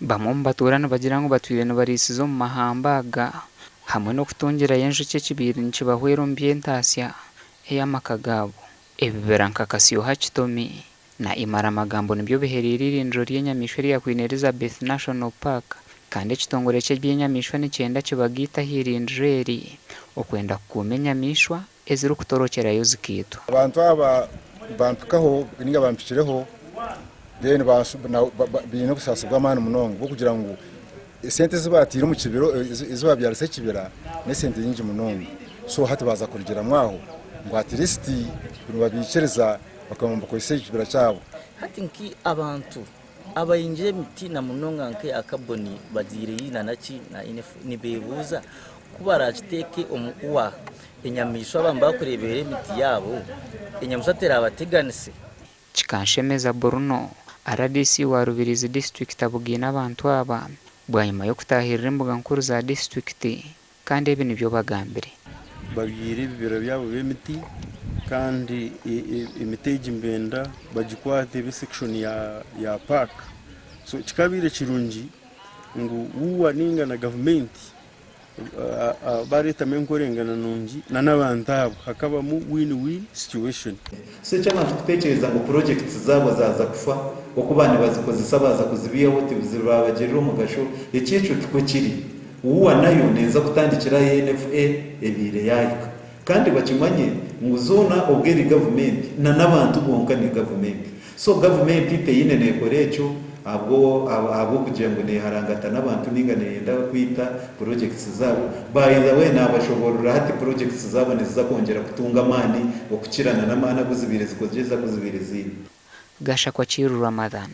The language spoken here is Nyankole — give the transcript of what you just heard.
Bamwe omu batuura nibagira ngu batwire nibariisiza omu mahamba aga hamwe n'okutungirayo enjoki ekibaire nikibahwera omu by'entaasya ey'amaka gaabo. Ebibira nka Kasyoha Kitomi na Imaramagambo nibyo bihereire eirindiro ry'enyamaishwa erya Queen Elizabeth National Park kandi ekitongore ky'eby'enyamaishwa nikyenda kibagaite aha irindiro eri okwenda kukuuma enyamaishwa ezirikutorokyerayo zikaitwa. Abantu aba bampikaho ninga bampikireho then baine obusaasi bw'amaani munonga bw'okugira ngu esente ezi baataire omu kibira ezi baabyarisa ekibira n'esente nyingi munonga so hati baaza kurugiramu aho ngu at least nibabaikiriza bakaba nibakozesa ekibira kyabo. Hati nki abantu abahingira emiti na munonga nk'eya kaboni bagiire na ki nibeebuuza ku baraakiteeke omu ua enyamaishwa abamwe baakureeberera emiti yaabo enyamaishwa teraabateganise. Kikanshemeza Bruno, rdc wa Rubirizi disiturikiti abugaine abantu aba bwanyima y'okutaahirira embuga nkuru za disiturikiti kandi ebi nibyo bagambire. Babyaire ebibira byabo by'emiti kandi emiti egi nibenda bagikwate ebe section ya park. So kikabaire kirungi ngu WUA ninga na gavumenti Bareetamu enkorengana nungi na n'abantu abo hakabamu win win situation. So eky'abantu kutekyereza ngu projects zaabo zaaza kufa oku baanibazikozesa baaza kuzibihaho tizirabagirira omugasho, eki ekyo tikwo kiri. WUA nayo neeza kutandikira ahu NFA ebaire yaahika. Kandi bakimanye ngu zoona obwo eri gavumenti na n'abantu bonka ni gavumenti. So gavumenti teine nekora ekyo ahabw'okugira ngu neharangata n'abantu ninga neyenda kwita projects zaabo. By the way nabashoborora hati projects zaabo niziza kwongyera kutunga amaani okukira na n'amaani agu zibaire zikogyeza agu zibaire ziine. Gashakwa Kiiru Ramadhan.